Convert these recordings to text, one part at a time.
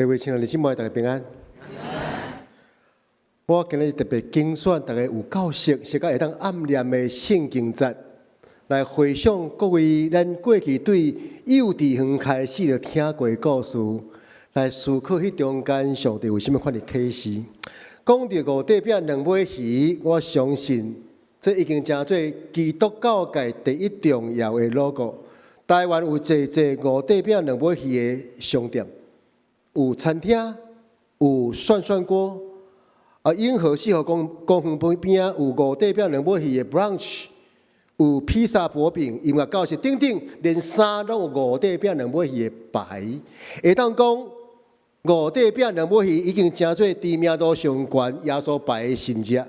各位親愛的姊妹，大家平安。我今日特別揀選大家有夠熟，熟甲會當暗念的聖經節，來回想各位咱過去對幼稚園開始就聽過的故事，來思考彼中間上帝為啥物款的啟示。講到五塊餅兩尾魚，我相信這已經成做基督教界第一重要的 logo。台灣有濟濟五塊餅兩尾魚的商店，有餐廳，有涮涮鍋，啊，永和四號公園旁邊有五塊餅兩尾魚的 brunch，有披薩薄餅、音樂教室等等，連衫攏有五塊餅兩尾魚的牌。會當講五塊餅兩尾魚已經成做知名度上懸耶穌牌的神跡，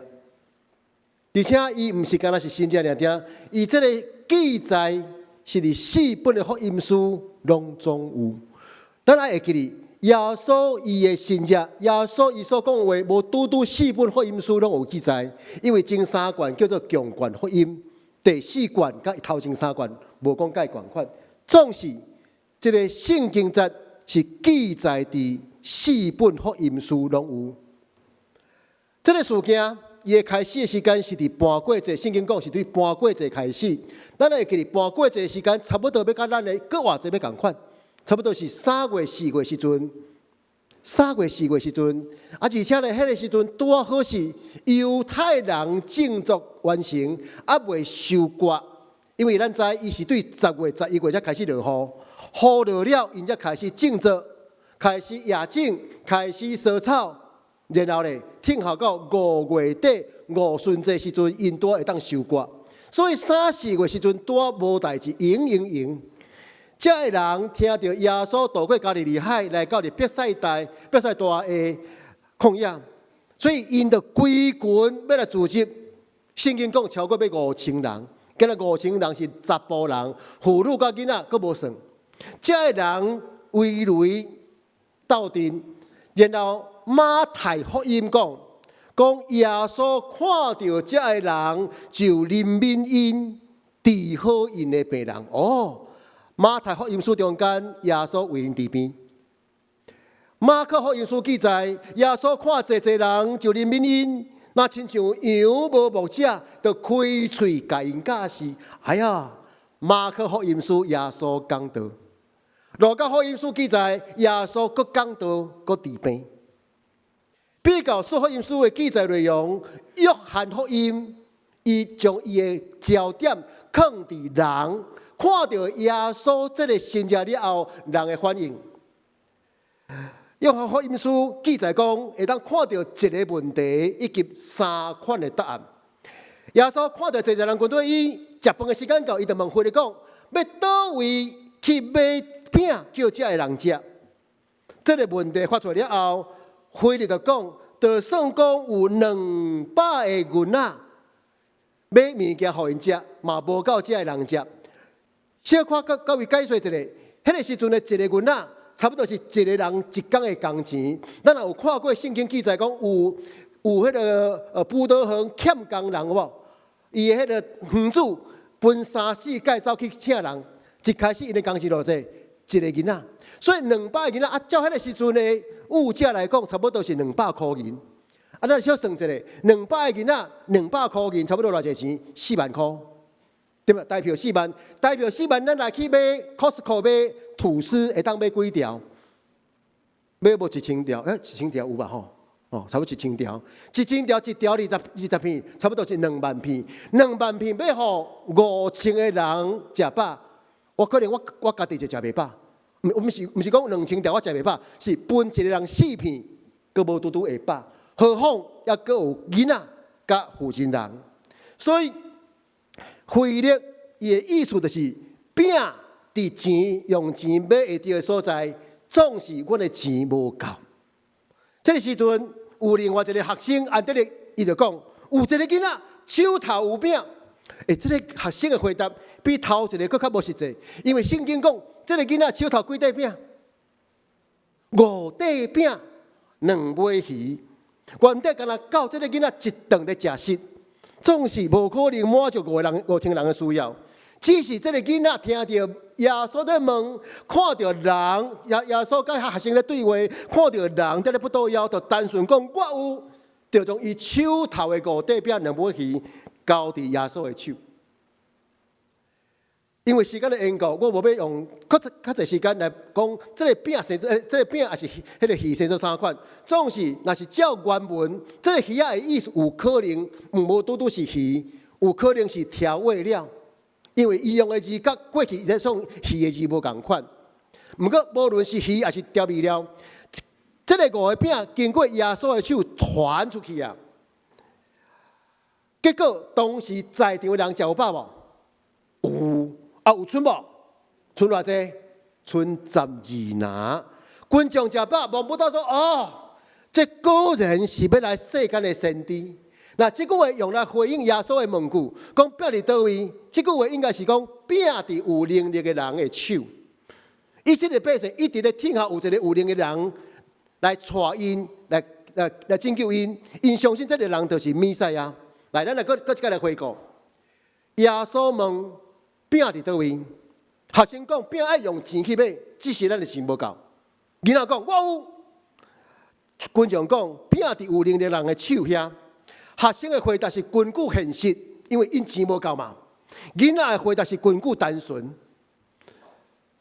而且伊毋是干焦是神跡爾爾，伊這個記載是佇四本的福音書攏總有。咱愛會記得耶穌伊的神跡，耶穌伊所講的話，無拄拄四本福音書攏有記載，因為前三卷叫做共卷福音，第四卷佮頭前三卷無講佮仝款。總是這個聖經節是記載佇四本福音書攏有。這個事件伊的開始的時間是佇盤粿節，聖經講是對盤粿節開始。咱會記得盤粿節的時間差不多欲佮咱的復活節欲仝款，差不多是3月4月時陣，三月四月時陣，啊，而且咧，彼個時陣拄仔好是猶太人種作完成，猶未收割，因為咱知伊是對10月、11月才開始落雨，雨落了，𪜶才開始種作，開始野種，開始除草，然後咧，等候到5月底五旬節時陣，𪜶拄仔會當收割。所以三四月時陣拄仔無代誌，閒閒閒。這个人聽著耶穌渡過加利利海，來到佇伯賽大、伯賽大的曠野，所以𪜶就規群欲來聚集。聖經講超過欲5000人，敢若五千人是查埔人，婦女佮囡仔閣無算。這个人圍圍鬥陣，然後馬太福音講，講耶穌看著這个人就憐憫𪜶，治好𪜶的病人。哦，馬太福音書中間，耶穌為𪜶治病。馬可福音書記載，耶穌看濟濟人就憐憫𪜶，若親像羊無牧者，就開喙共𪜶教示。哎呀，馬可福音書耶穌講道，路加福音書記載耶穌閣講道閣治病。比較四福音書的記載內容，約翰福音伊將伊的焦點放佇人看著耶穌這个神跡了後，人的反應。約翰福音書記載講，會當看著一个問題以及三款的答案。耶穌看著濟濟人群對伊食飯的時間到，伊就問腓力講：欲佗位去買餅叫遮的人食？這个問題發出來了後，腓力就講，就算講有200個銀仔買物件予𪜶食，嘛無夠遮的人食。小可閣各位解說一下，彼个時陣的一個銀仔，差不多是一個人一工的工錢。咱若有看過聖經記載講，有彼个葡萄園欠工人有無？伊的彼个園主分三四擺走去請人，一開始𪜶的工錢偌濟？一個銀仔。所以200個銀仔啊，照彼个時陣的物價來講，差不多是200箍銀。啊，咱小算一下，兩百個銀仔，200箍銀，差不多偌濟錢？4萬箍，對無？台票四萬，台票四萬，咱來去買 Costco 買吐司，會當買幾條？買無1000條？欸，一千條有吧？吼，哦，差不多一千條，一千條一條20片，差不多是2萬片。2萬片欲予5000個人食飽，我可能我家己就食袂飽。毋是講2000條我食袂飽，是分一個人四片，閣無拄拄會飽。何況猶閣有囡仔佮婦人人，所以腓力伊的意思就是餅佇錢用錢買會著的所在，總是阮的錢無夠。這个時陣有另外一个學生安德烈，伊就講有一个囡仔手頭有餅。欸，這个學生的回答比頭一个閣較無實際，因為聖經講這个囡仔手頭幾塊餅，五塊餅兩尾魚，原底敢若夠這个囡仔一頓的食食，總是無可能滿足五個人5000人的需要。只是這个囡仔聽著耶穌咧問，看著人耶穌佮學生咧對話，看著人佇咧腹肚枵，就單純講我有，就將伊手頭的五塊餅兩尾魚交佇耶穌的手。因為時間的緣故，我無欲用較較濟時間來講，這个餅生做，這个餅抑是彼个魚生做啥款。總是，若是照原文，這个魚仔的意思有可能毋無拄拄是魚，有可能是調味料。因為伊用的字佮過去咧講魚的字無仝款。毋過無論是魚抑是調味料，這个五个餅經過耶穌的手傳出去啊。結果當時在場的人食有飽無？有。啊，有賰無？賰偌濟？賰12籃。群眾食飽，摸不到說哦，這果然是欲來世間的先知。那這句話用來回應耶穌的問句，講餅佇佗位？這句話應該是講餅佇有能力的人的手。伊這个百姓一直咧聽候有一个有能力的人來帶𪜶，來拯救𪜶。𪜶相信這个人就是彌賽亞。來，咱來閣閣一擺來回顧。耶穌問餅佇佗位？學生講餅愛用錢去買，只是咱的錢無夠。囡仔講我有。群眾講餅佇有能力的人的手遐。學生的回答是根據現實，因為𪜶錢無夠嘛。囡仔的回答是根據單純。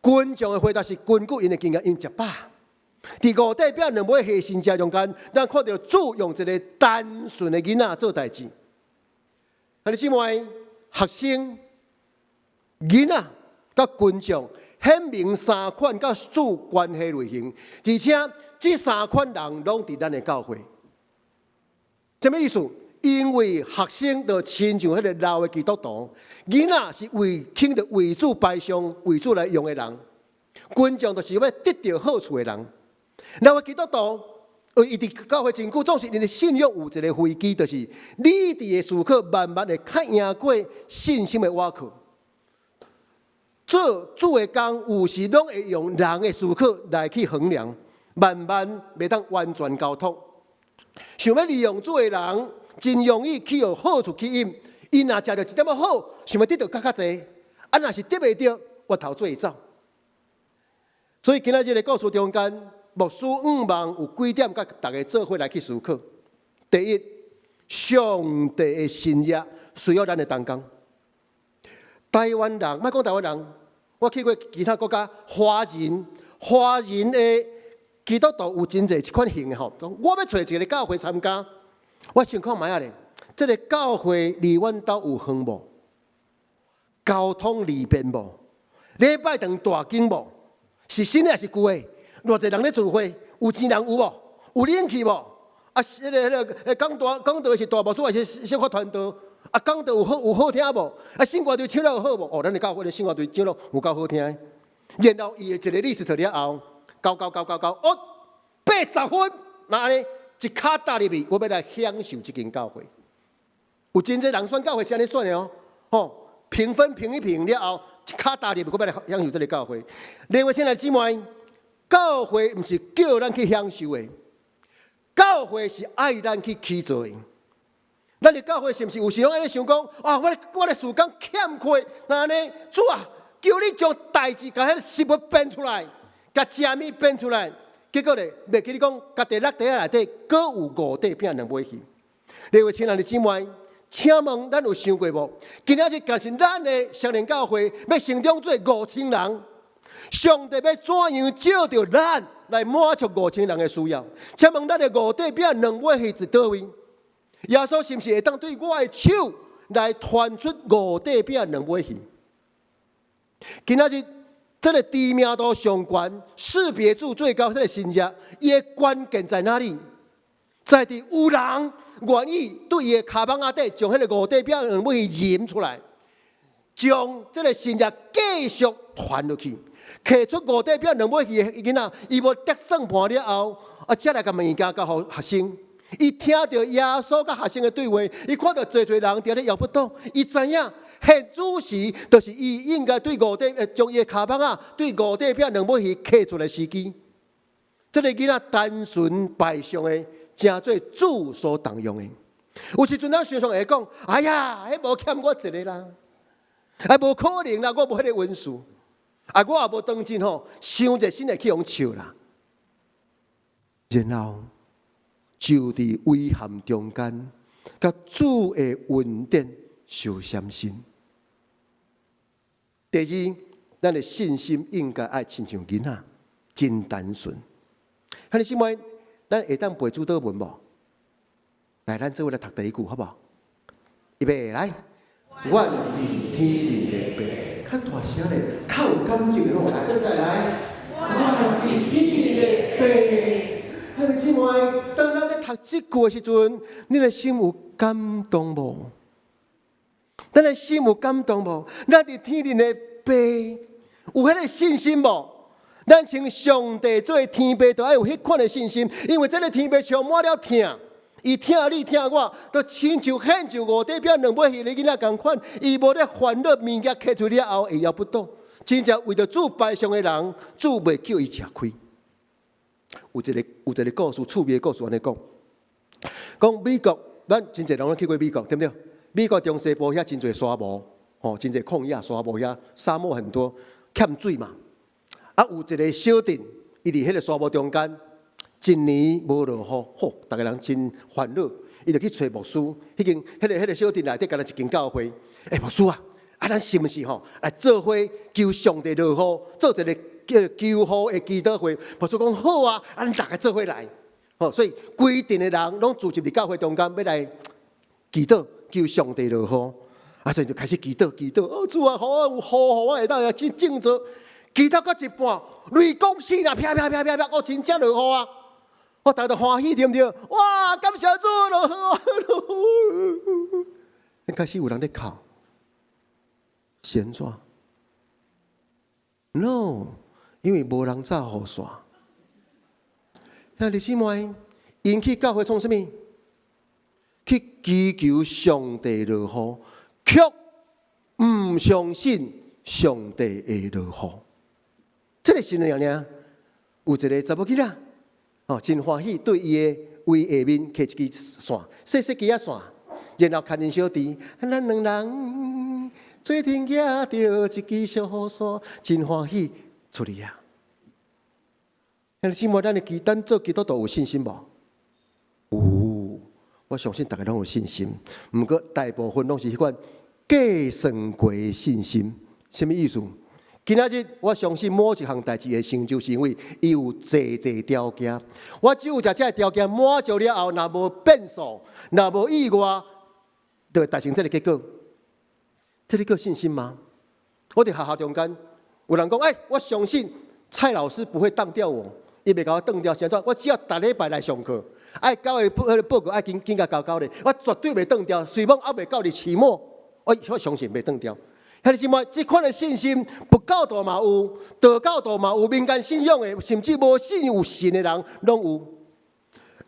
群眾的回答是根據𪜶的經驗，𪜶食飽。佇五塊餅兩尾魚神跡中間，咱看著主用一个單純的囡仔做代誌。兄弟姊妹，學生、囡仔佮群眾顯明三款佮主關係類型，而且這三款人攏佇咱的教會。啥物意思？因為學生就親像彼个老的基督徒，囡仔是為肯著為主擺上、為主來用的人，群眾就是欲得著好處的人。老的基督徒，伊佇教會真久，總是𪜶的信仰有一个危機，就是理智的思考慢慢會較贏過信心的倚靠。做主的工，有時攏會用人的思考來去衡量，慢慢袂當完全交託。想欲利用主的人，真容易去予好處吸引。𪜶若食著一點仔好，想欲得著閣較濟；啊，若是得袂著，越頭做會走。所以今仔日的故事中間，牧師向望有幾點，佮逐家做伙來去思考。第一，上帝的神蹟需要咱的同工。台灣人，莫講台灣人，我去過其他國家，華人的基督徒有真濟這款型的吼。講我欲揣一个教會參加，我先看覓仔咧，這个教會離阮兜有遠無？交通利便無？禮拜堂大間無？是新的抑是舊的？偌濟人咧聚會，有錢人有無？有冷氣無？啊，彼个講道是大牧師還是小可傳道？啊，講道有好聽無？啊，聖歌隊唱了有好無？哦，咱的教會的聖歌隊唱了有夠好聽的。然後伊一个 list 了後，勾勾勾勾勾，哦，80分，那按呢一跤踏入去，我欲來享受這間教會。有真濟人選教會是按呢選的哦，吼，評分評一評了後，一跤踏入去，我欲來享受這个教會。另外，親愛姊妹，教會毋是叫咱去享受的，教會是愛咱去起造的。咱的教會是毋是有時攏按呢想講？啊，我的時間欠缺，那按呢？主啊，求你將代誌共彼个食物變出來，共食物變出來。結果咧，袂記你講，共第六塊仔內底，閣有五塊餅兩尾魚。另外，親愛的姊妹，請問咱有想過無？今仔日若是咱的雙連教會欲成長做5000人，上帝欲怎樣藉著咱來滿足五千人的需要？請問咱的五塊餅兩尾魚佇佗位？耶穌是毋是會當對我的手來傳出五塊餅兩尾魚？今仔日這个知名度上懸、識別度最高，這个神蹟，伊的關鍵在哪裡？在佇有人願意對伊的跤蠓仔底將彼个五塊餅兩尾魚認出來，將這个神蹟繼續傳落去。提出五塊餅兩尾魚的囡仔，伊無得算盤了後，啊，才來共物件交予學生。伊聽著耶穌佮學生的對話，伊看著濟濟人佇咧搖不倒，伊知影現此時就是伊應該對五塊，將伊的跤蠓仔對五塊餅兩尾魚提出來時機。這个囡仔單純擺上的，成做主所重用的。有時陣咱常常會講：哎呀，彼無欠我一个啦。啊，無可能啦，我無彼个恩賜，啊，我也無當真吼，傷熱心會去予笑啦。然後就佇遺憾中間，佮主的恩典相相信。第二，咱的信心應該愛親像囡仔，真單純。兄弟姊妹，咱會當背主禱文無？來，咱做伙來讀第一句，好無？預備來，阮佇天頂的父，較大聲咧，較有感情的吼，來，閣再來，阮佇天頂的父。兄弟姊妹，當咱咧讀這句的時陣，你的心有感動無？咱的心有感動無？咱佇天頂的父，有彼个信心無？咱稱上帝做天父，就愛有彼款的信心，因為這个天父充滿了疼，伊疼你疼我，就親像獻上五塊餅兩尾魚的囡仔仝款，伊無咧煩惱物件揢出了後會枵腹肚。真正為著主擺上的人，主袂叫伊食虧。有一个故事，趣味的故事按呢講，講美國，咱真濟人攏去過美國，對毋對？美國中西部遐真濟沙漠，吼，真濟曠野沙漠遐，沙漠很多，欠水嘛。啊，有一个小鎮，伊佇彼个沙漠中間，一年無落雨，吼，逐个人真煩惱。伊就去揣牧師，彼間彼个小鎮內底敢若一間教會。欸，牧師啊，啊，咱是毋是吼來做伙求上帝落雨，做一个叫求雨的祈禱會？牧師講好啊，啊，咱逐个做伙來。吼，所以規鎮的人攏聚集佇教會中間，欲來祈禱，求上帝落雨。啊，所以就開始祈禱，祈禱。哦，主啊，予我有雨，予我會當來去種作。祈禱到一半，雷公死啦，啪啪啪啪啪，哦，真正落雨啊！哦，逐家都歡喜，對毋對？哇，感謝主，落雨，落雨。開始有人咧哭，是按怎？No，因為無人罩雨傘。兄弟姊妹，𪜶去教會創啥物？去祈求上帝落雨，卻毋相信上帝會落雨。這个新娘爾，有一个查某囡仔，哦，真歡喜，對伊的位下面揢一支線，細細支仔線，然後牽𪜶小弟，咱兩人做陣舉著一支小雨傘，真歡喜出去啊！兄弟姊妹，咱的基咱做基督徒有信心無？有，我相信逐家攏有信心。毋過大部分攏是彼款計算過的信心，啥物意思？今仔日我相信某一項代誌會成就，是因為伊有濟濟條件。我只有食這个條件滿足了後，若無變數，若無意外，就會達成這个結果。這个叫信心嗎？我佇學校中間，有人講：欸，我相信蔡老師不會當掉我，伊袂共我當掉。是按怎？我只要逐禮拜來上課，愛交的彼个報告愛緊緊共交交咧，我絕對袂當掉。雖罔猶未到佇期末，我相信袂當掉。兄弟姊妹，這款的信心，佛教徒嘛有，道教徒嘛有，民間信仰的，甚至無信有神的人攏有。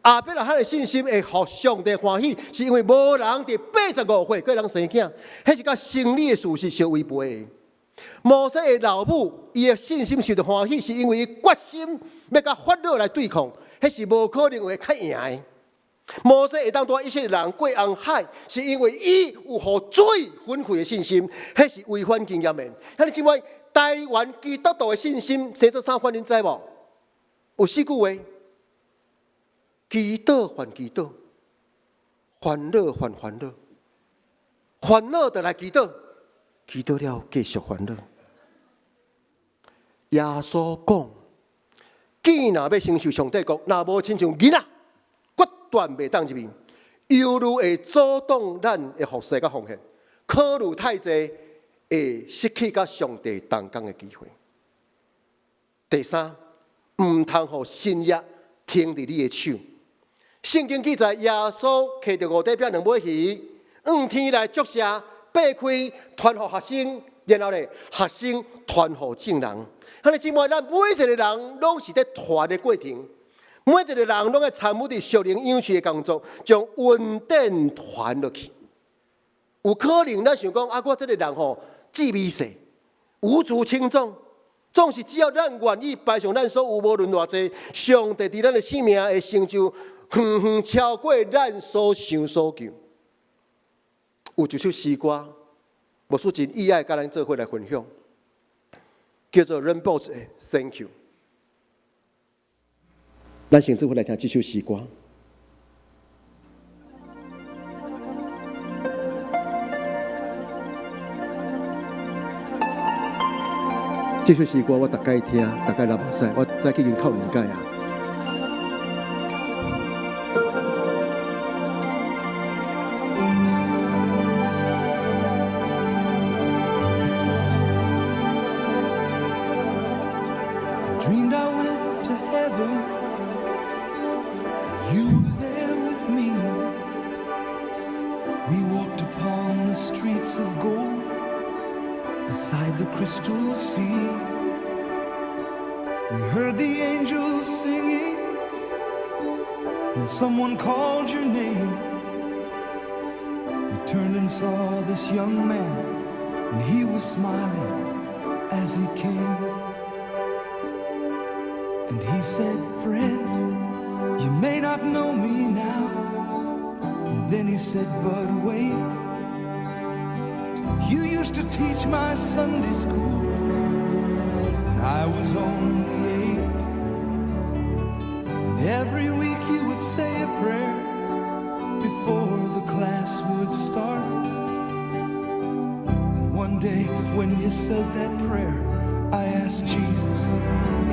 亞伯拉罕的信心會予上帝歡喜，是因為無人佇85歲閣會當生囝，彼是佮生理的事實相違背的。摩西的老母，伊的信心受著歡喜，是因為伊決心欲佮法老來對抗，彼是無可能會較贏的。摩西會當帶以色列人過紅海，是因為伊有予水分開的信心，彼是違反經驗的。兄弟姊妹，台灣基督徒的信心，生做啥款，恁知無？有四句話：祈禱還祈禱，煩惱還煩惱，煩惱就來祈禱，祈禱了繼續煩惱。耶穌講：囝若欲承受上帝國，若無親像囡仔，決斷袂當入去。猶豫會阻擋咱的服侍佮奉獻，考慮太濟會失去佮上帝同工的機會。第三，毋通予新約停佇你的手。聖經記載，耶穌揢著五塊餅兩尾魚，向天來祝謝，擘開傳予學生，然後咧，學生傳予眾人。兄弟姊妹，咱每一個人攏是佇傳的過程，每一個人攏愛參與佇屬靈養飼的工作，將恩典傳落去。有可能咱想講啊，我這個人吼，志微細，無足輕重。總是只要咱願意擺上咱所有，無論偌濟，上帝佇咱的生命會成就遠遠超過咱所想所求。有一首詩歌，牧師真意愛佮咱做伙來分享，叫做 Rainbow 的 Thank You。咱先做伙來聽這首詩歌。這首詩歌我逐擺聽，逐擺流目屎，我早已經哭兩擺啊。 Dreamed I went to heaven, and you were there with me. We walked upon the streets of gold beside the crystal sea. We heard the angels singing, and someone called your name. We turned and saw this young man, and he was smiling as he came. And he said, "Friend, you may not know me now." And then he said, "But wait. You used to teach my Sunday school when I was only 8. And every week you would say a prayer before the class would start. And one day when you said that prayer, I asked Jesus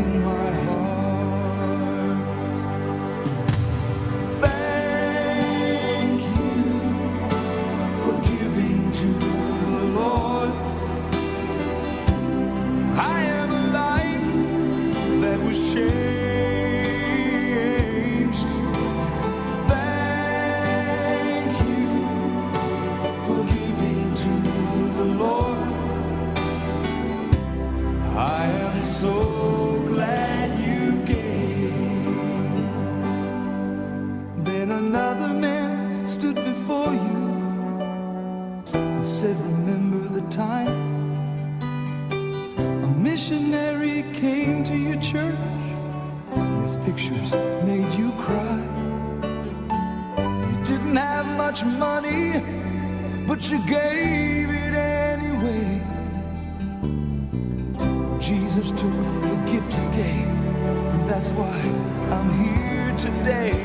in my heart." Thank you for giving to the Lord. I am a life that was changed. Thank you for giving to the Lord. I am so glad you gave. Then another man stood before you and said, "Remember the time a missionary came to your church and his pictures made you cry. You didn't have much money, but you gave it anyway. Jesus took the gift you gave, and that's why I'm here today."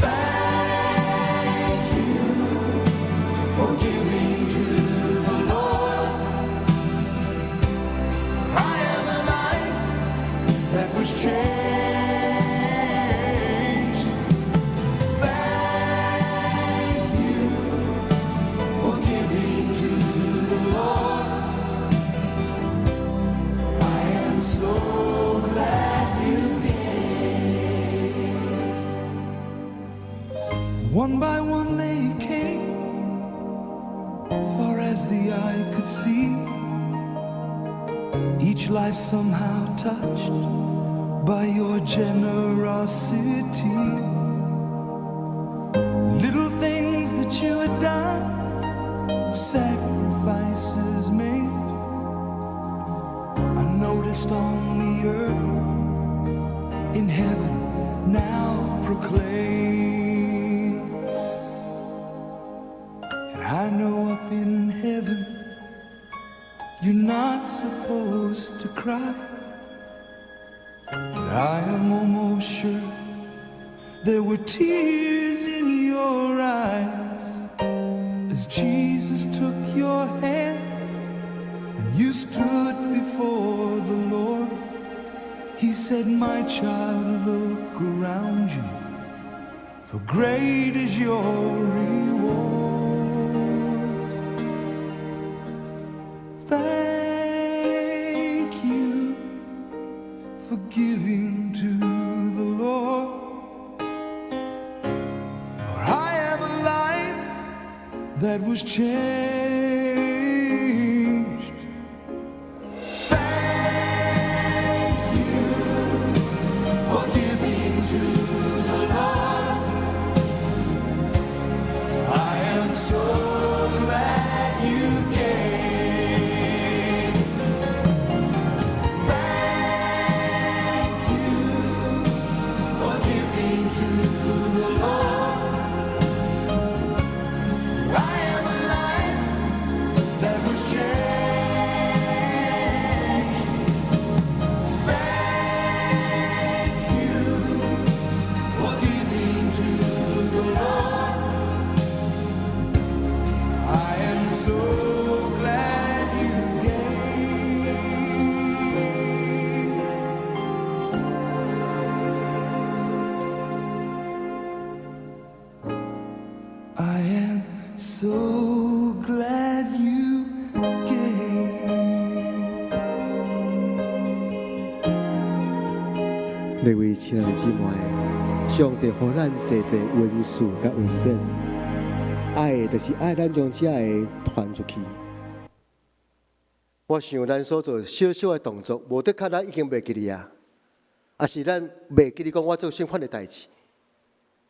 Thank you for giving to the Lord. I am a life that was changed. Thank you for giving to the Lord. I am so glad you gave. One by one they came, far as the eye could see. Each life somehow touched by your generosity. Little things that you had done, sacrifices made, unnoticed on the earth, in heaven now proclaimed. And I know up in heaven you're not supposed to cry. But I am almost sure there were tears in your eyes as Jesus took your hand and you stood before the Lord. He said, "My child, look around you, for great is your reward." Thank you for giving to the Lord. For I am a life that was changed. Thank you for giving to the Lord. I am so glad you gave. Thank you for giving to the Lord. So glad you came. 各位親愛的姊妹，上帝予咱濟濟恩賜佮恩典，愛的就是愛咱將這个傳出去。我想咱所做小小的動作，無的確咱已經袂記得啊，抑是咱袂記得講我做啥款的代誌。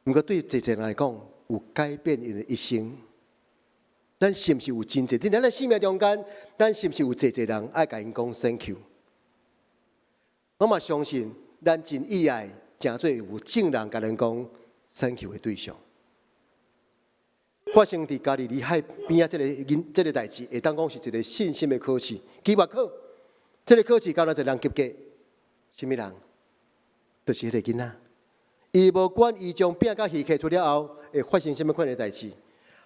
毋過對濟濟人來講，有改變𪜶的一生。咱是毋是有真濟？佇咱的生命中間，咱是毋是有濟濟人愛共𪜶講 thank you？我嘛相信，咱真意愛，成做有眾人共咱講 thank you 的對象。發生佇加利利海邊仔這个囡這个代誌，會當講是一個信心的考試。期末考，這个考試敢若一個人及格，啥物人？就是彼个囡仔。伊無管伊將餅佮魚摕出了後，會發生啥物款的代誌？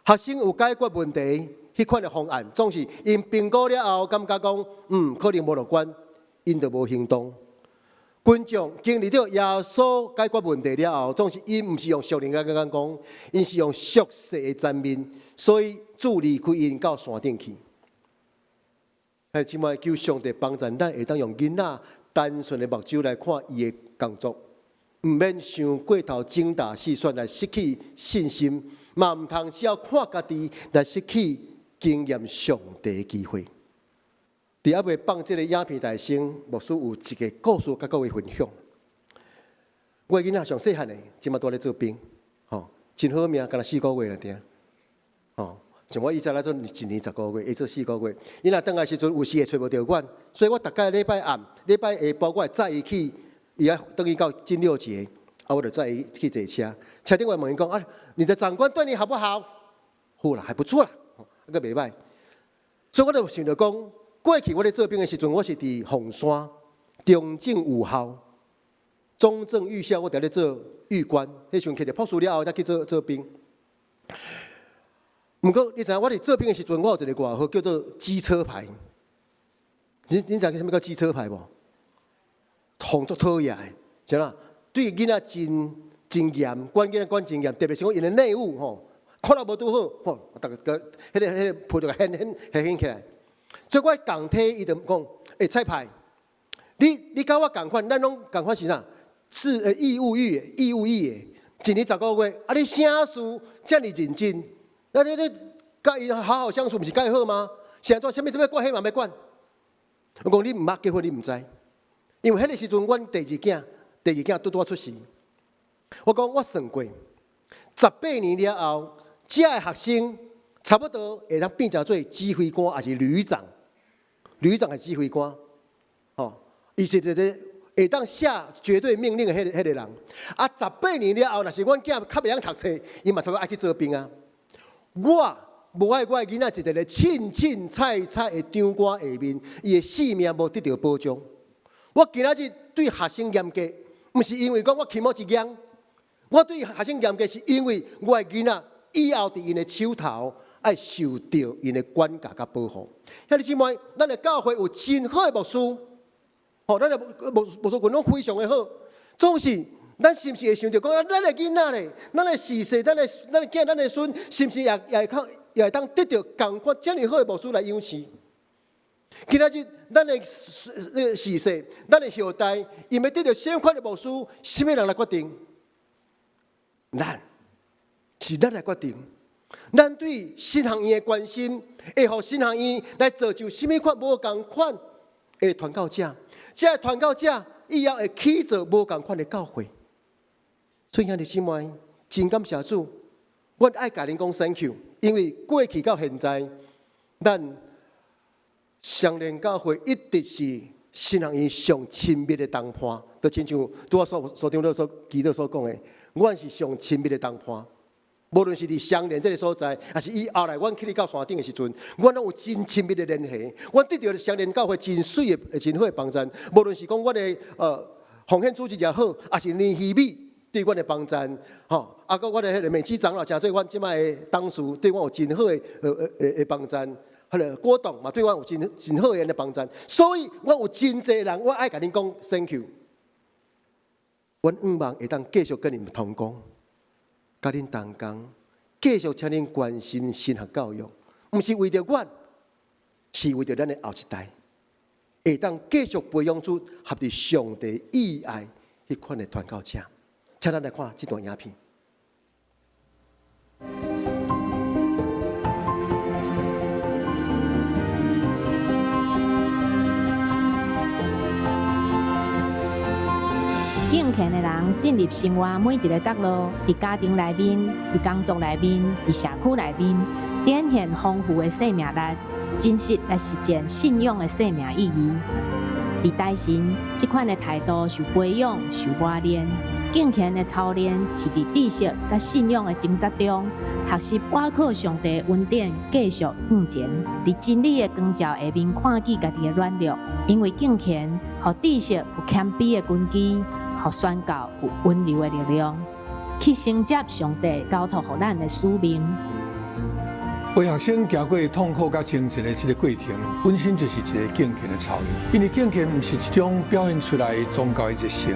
學生有解決問題，彼款的方案，總是𪜶評估了後，感覺講，可能無樂觀，𪜶就無行動。群眾經歷著耶穌解決問題了後，總是𪜶毋是用屬靈的眼光，𪜶是用俗世的層面，所以主離開𪜶到山頂去。兄弟姊妹，求上帝幫助咱，會當用囡仔單純的目睭來看伊的工作，毋免傷過頭精打細算來失去信心，嘛毋通只要看家己來失去經驗上帝的機會。佇猶未放這个影片台先，牧師有一个故事佮各位分享。我的囡仔上細漢的，這馬拄咧做兵，吼，真好命，敢若四個月爾爾，吼，像我以前來做一年10個月，伊做四個月。伊若轉來時陣，有時會揣無著阮，所以我逐擺禮拜暗、禮拜下晡，我會載伊去，伊愛轉去到金六結，啊，我就載伊去坐車。車頂我問伊講啊，你的長官對你好不好？好啦，還不錯啦，閣袂䆀。所以我就想著講，過去我咧做兵的時陣，我是佇鳳山中正預校、中正預校，我佇咧做預官。彼時陣摕著博士了後，才去做做兵。毋過你知影，我佇做兵的時陣，我有一個外號叫做機車牌。你知影啥物叫機車牌無？予足討厭的，是啦，對囡仔真真嚴，管囡仔管真嚴，特別是講𪜶的內務吼，看了無拄好，吼，逐个彼个皮就掀掀掀起來。所以我共體伊就講，欸，蔡牌，你佮我仝款，咱攏仝款是啥？是義務役，義務役的，一年十個月，啊，你啥事遮爾認真？啊，你佮伊好好相處，毋是較好嗎？是按怎？啥物這欲管，彼嘛欲管。我講你毋捌結婚，你毋知，因為彼个時陣，阮第二囝，第二囝拄拄仔出世。我講我算過，18年了後，這个學生差不多會當變成做指揮官，抑是旅長，旅長的指揮官，吼，伊是一個會當下絕對命令的彼个人。啊，十八年了後，若是阮囝較袂曉讀冊，伊嘛差不多愛去做兵啊。我無愛我的囡仔一個咧凊凊彩彩的長官下面，伊的性命無得著保障。我今仔日對學生嚴格，毋是因為講我起毛一樣，我對學生嚴格是因為我的囡仔以後佇𪜶的手頭愛受著𪜶的管教佮保護。兄弟姊妹，咱的教會有真好的牧師，吼，咱的牧師群攏非常的好。總是，咱是毋是會想著講，咱的囡仔咧，咱的嗣世，咱的囝，咱的孫，是毋是也會當得著仝款遮爾好的牧師來養飼？今仔日咱的嗣世，咱的後代，𪜶欲得著啥款的牧師，啥物人來決定？咱是咱來決定。咱對神學院的關心，會予神學院來造就啥物款無仝款的傳教者？這个傳教者以後會起造無仝款的教會。所以兄弟姊妹，真感謝主，我愛共恁講 thank you，因為過去到現在，咱雙連教會一直是神學院上親密的同伴，就親像拄仔所所長所記者所講的，阮是上親密的同伴。無論是佇雙連這个所在，抑是以後來阮去到山頂的時陣，阮攏有真親密的聯繫。阮得著雙連教會真媠的、真好的幫助。無論是講阮的奉獻組織也好，抑是年希美對阮的幫助，吼，啊，閣阮的彼个美基長老，成做阮這擺的董事，對阮有真好的幫助。彼个郭董嘛，對阮有真真好的幫助。所以，我有真濟人，我愛共恁講 thank you。阮向望會當繼續佮恁同工，佮恁同工，繼續請恁關心神學教育，毋是為著阮，是為著咱的後一代，會當繼續培養出合佇上帝意愛彼款的傳教者。請咱來看這段影片。敬虔的人進入生活每一个角落，佇家庭內面、佇工作內面、佇社區內面，展現豐富的生命力，真實來實踐信仰的生命意義。佇台神，這款的態度受培養、受磨練。敬虔的操練是佇知識佮信仰的掙扎中，學習倚靠上帝恩典，繼續向前。佇真理的光照下面，看見家己的軟弱，因為敬虔，予知識有謙卑的根基，予宣教有溫柔的力量，去承接上帝交託予咱的使命。陪學生行過痛苦佮精神的這个過程，本身就是一个敬虔的操練。因為敬虔毋是一種表現出來宗教的熱誠，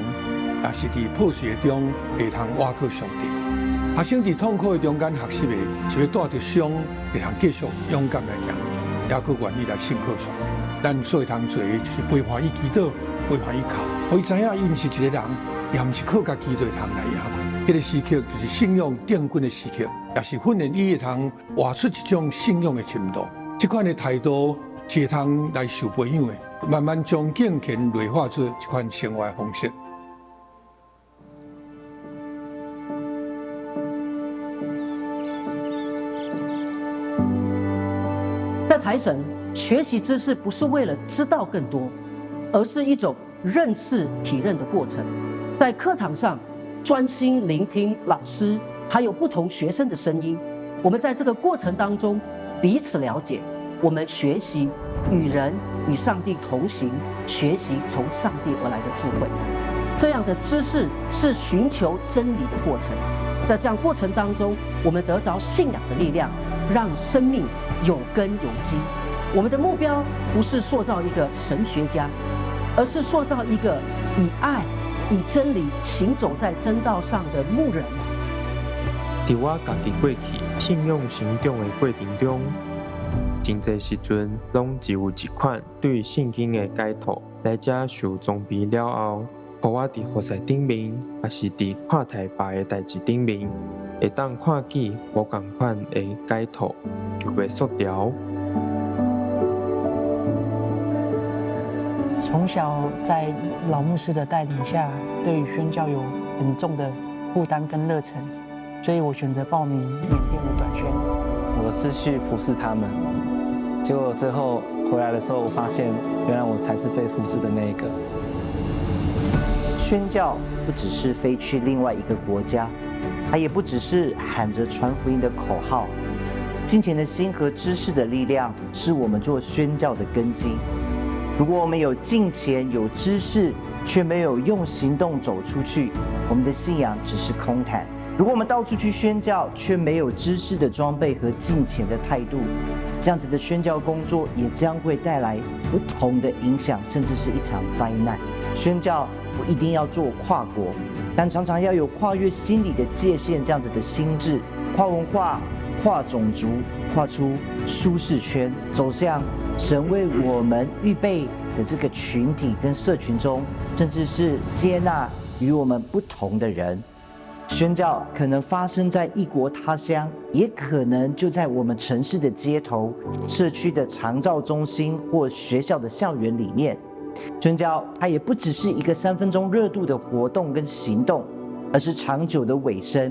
也是佇破碎的中會通倚靠上帝。學生佇痛苦的中間學習的，是欲帶著傷，會通繼續勇敢來行落去，猶閣願意來信靠上帝。咱所會通做的，就是陪伴伊祈禱，陪伴伊哭，予伊知影伊毋是一个人，也毋是靠家己就會通來贏過。彼个時刻就是信仰奠根的時刻，也是訓練伊會通活出一種信仰的深度。這款的態度是會通來受培養的，慢慢將敬虔內化做這款生活的方式。在財神學習知識不是為了知道更多，而是一種認識體認的過程。在課堂上專心聆聽老師還有不同學生的聲音，我們在這個過程當中彼此了解，我們學習與人與上帝同行，學習從上帝而來的智慧。這樣的知識是尋求真理的過程，在這樣過程當中，我們得著信仰的力量，讓生命有根有基。我們的目標不是塑造一個神學家，而是塑造一個以愛、以真理行走在真道上的牧人。佇我家己過去信仰成長的過程中，真濟時陣攏只有一款對聖經的解讀，來遮受裝備了後，予我佇服侍頂面，抑是佇看待別的代誌頂面，會當看見無仝款的解讀，就袂縮條。從小在老牧師的帶領下，對於宣教有很重的負擔跟熱忱，所以我選擇報名緬甸的短宣。我是去服侍他們，結果最後回來的時候，我發現原來我才是被服侍的那一個。宣教不只是飛去另外一個國家，它也不只是喊着傳福音的口號。敬虔的心和知識的力量，是我們做宣教的根基。如果我們有敬虔、有知識，卻沒有用行動走出去，我們的信仰只是空談。如果我們到處去宣教，卻沒有知識的裝備和敬虔的態度，這樣子的宣教工作也將會帶來不同的影響，甚至是一場災難。宣教不一定要做跨國，但常常要有跨越心理的界限，這樣子的心智，跨文化、跨種族、跨出舒適圈，走向神為我們預備的這個群體跟社群中，甚至是接納與我們不同的人。宣教可能發生在異國他鄉，也可能就在我們城市的街頭、社區的長照中心或學校的校園裡面。宣教它也不只是一個3分鐘熱度的活動跟行動，而是長久的委身。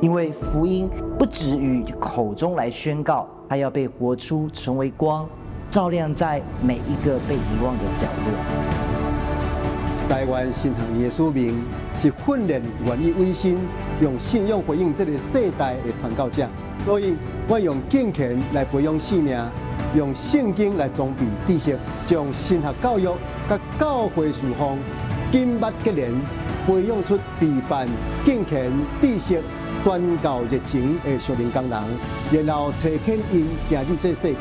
因為福音不止於口中來宣告，它要被活出，成為光，照亮在每一個被遺忘的角落。台灣神學院的使命是訓練願意委身，用信仰回應這個世代的傳教者。所以，我用敬虔來培養生命，用聖經來裝備知識，將神學教育佮教會事奉緊密結連，培養出備辦敬虔知識、傳教熱情的屬靈工人，然後差遣𪜶行入這世界。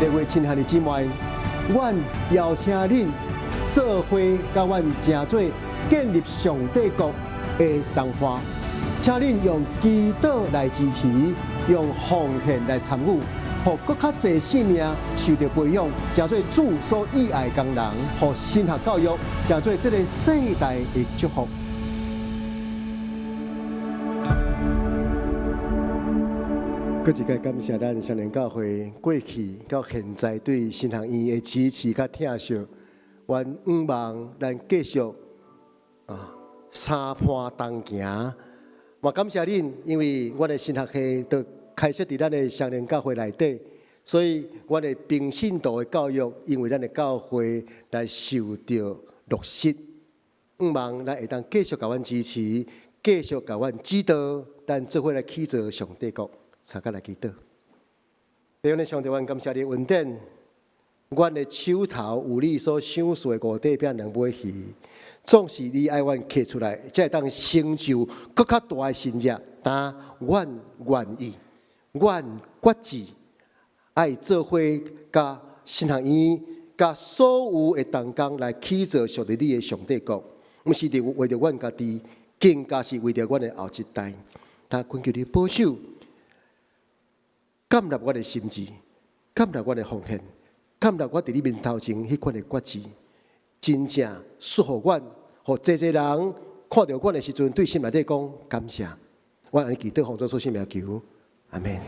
各位親愛的姊妹，阮邀請恁做伙佮阮成做建立上帝國的同伴。請恁用祈禱來支持，用奉獻來參與，予閣較濟性命受著培養，成做主所喜愛的工人，予神學教育成做這個世代的祝福。閣一擺感謝咱雙連教會過去到現在對神學院的支持佮疼惜，阮向望咱繼續啊相伴同行。嘛感謝恁，因為阮的神學系都開設佇咱的雙連教會內底，所以阮的平信徒的教育，因為咱的教會來受著落實。向望咱會當繼續共阮支持，繼續共阮指導，咱做伙來起造上帝國。大家來祈禱。弟兄姊妹，上帝，阮感謝你恩典，阮的手頭有你所賞賜的五塊餅兩尾魚，總是你愛阮揢出來，才會當成就閣較大的神蹟。但阮願意，阮決志，愛做伙佮神學院，佮所有的同工來起造屬於你的上帝國，毋是佇為著阮家己，更加是為著阮的後一代。但懇求你保守。感納我的心志，感納我的奉獻，感納我佇你面頭前彼款的決志，真正祝福阮，予濟濟人看著阮的時陣，對心內底講感謝。我按呢祈禱奉主耶穌聖名求，阿們。